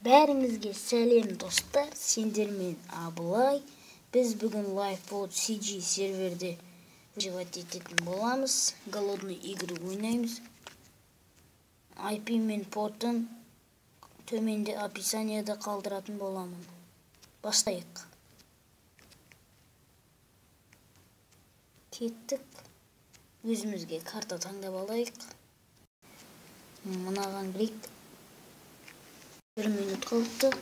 Бәріңізге сәлем достар, сендермен Абылай. Біз бүгін Lifeboat CG серверде выживать ететін боламыз. Голодный игры ойнаймыз. IP мен портын төменде описанияда қалдыратын боламын. Бастайық. Кеттік. Өзімізге карта таңдап алайық. Мынаған кірейік. 1 минут қалыпты.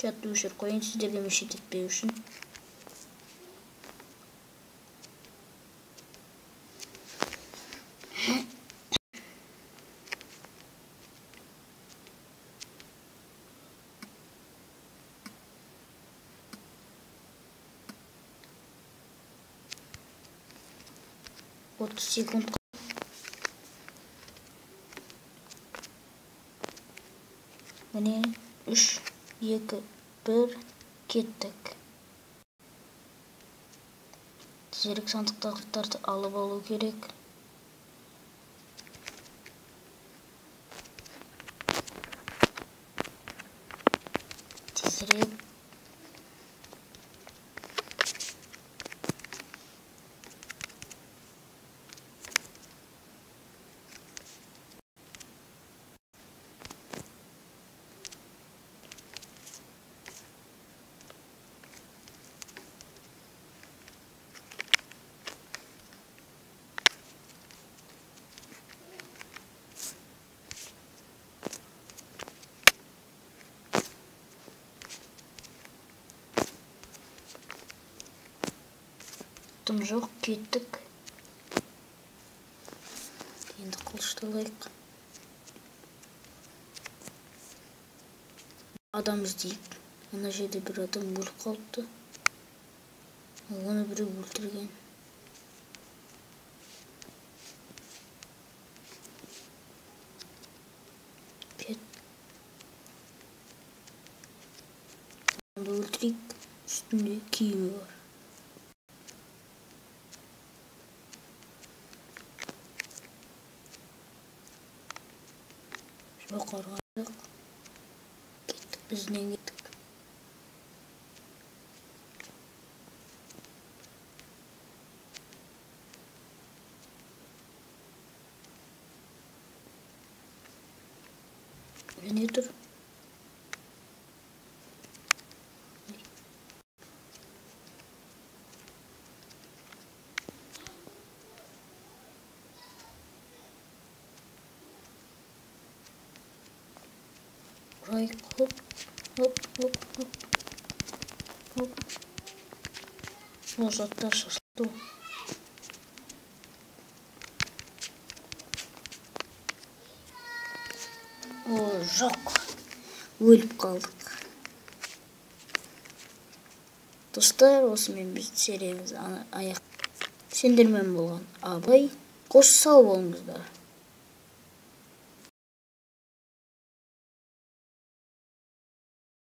Чатты өшіріп қояйын, сіздерге мешет етпеу үшін. 30 секунд. Міне 3, 2, 1, кеттік. Тезірек сандықтарды алып алу керек. Тезірек. Тым жоқ, кеттік. Енді қылышты алайық. Адам іздейік. Ана жерде бір адам өліп қалыпты. Оны біреу өлтірген. Оны өлтірейік. Үстінде киімі бар. Жоғарғадық. Кеттік, ізінен кеттік. Не тұр? Ұрайық, хоп, хоп, хоп, хоп, хоп. Ол заттар шашылды. О, жоқ, өліп қалдық. Достар, осымен біз сериямыз аяқ. Сендермен болған Абай. Қош сау болыңыздар.